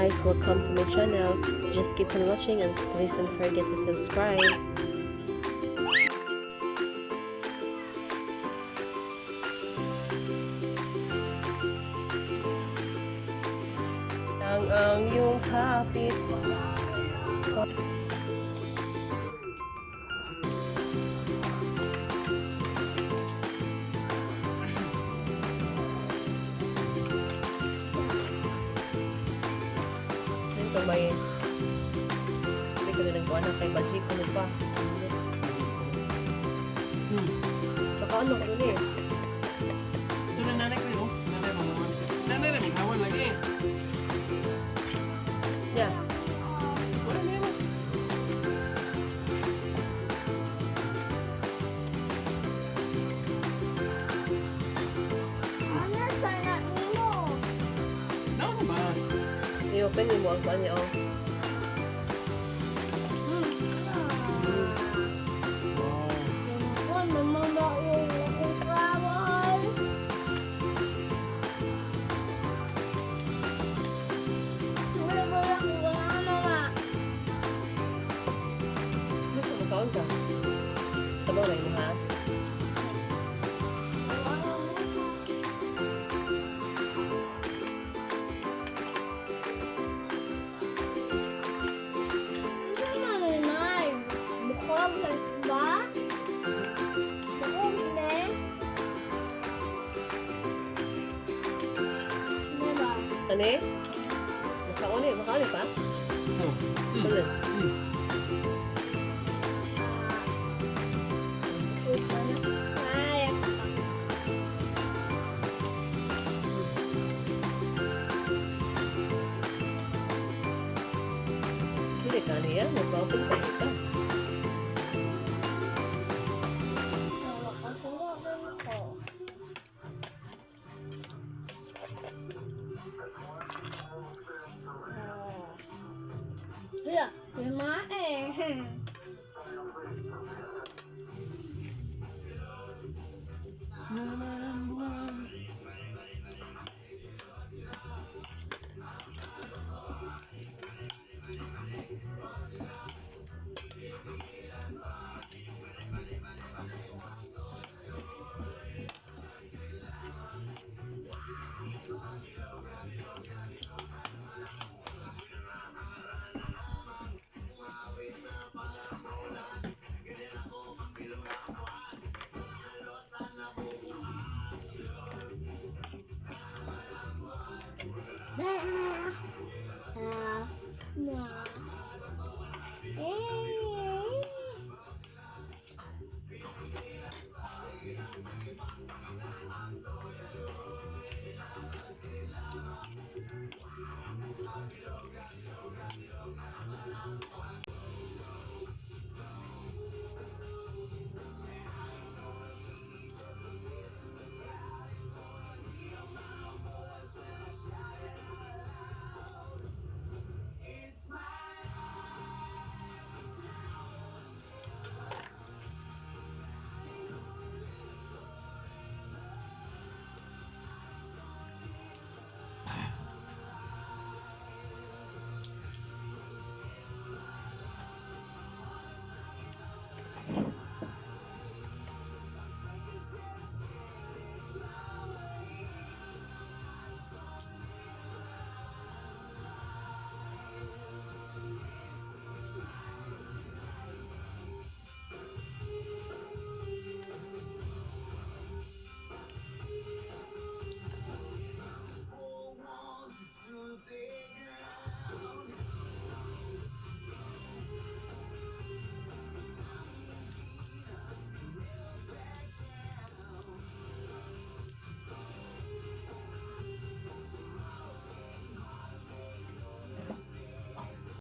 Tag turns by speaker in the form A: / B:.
A: Guys, welcome to my channel. Just keep on watching and please don't forget to subscribe. Ang iyong kapit. Ito may hindi ko na nagkuha na kay Baji ko pa. Baka ano ko nun eh.
B: Ito na nanay ko yun. Nanay mo naman. Nanay na bitawan lagi.
A: Yeah.
B: Wala na yan.
C: Ano sana nimo?
B: Naon na ba?
A: I-open mo ang kuha niya oh.
B: Wow.
C: Uy, mamama yung akong kawal. Wala wala ko wala mama.
A: Gusto mo kaon ka? Tama ba mo ha?
C: Ano mama nay? Bukog ba? Bukog ne? Ne ba?
A: Ano eh? Makaon eh. Makaon eh pa?
B: Oh.
A: Ano?
C: Ay,
A: Hindi ka niya. Nagpa-open pa ka.
C: Ya, lima eh.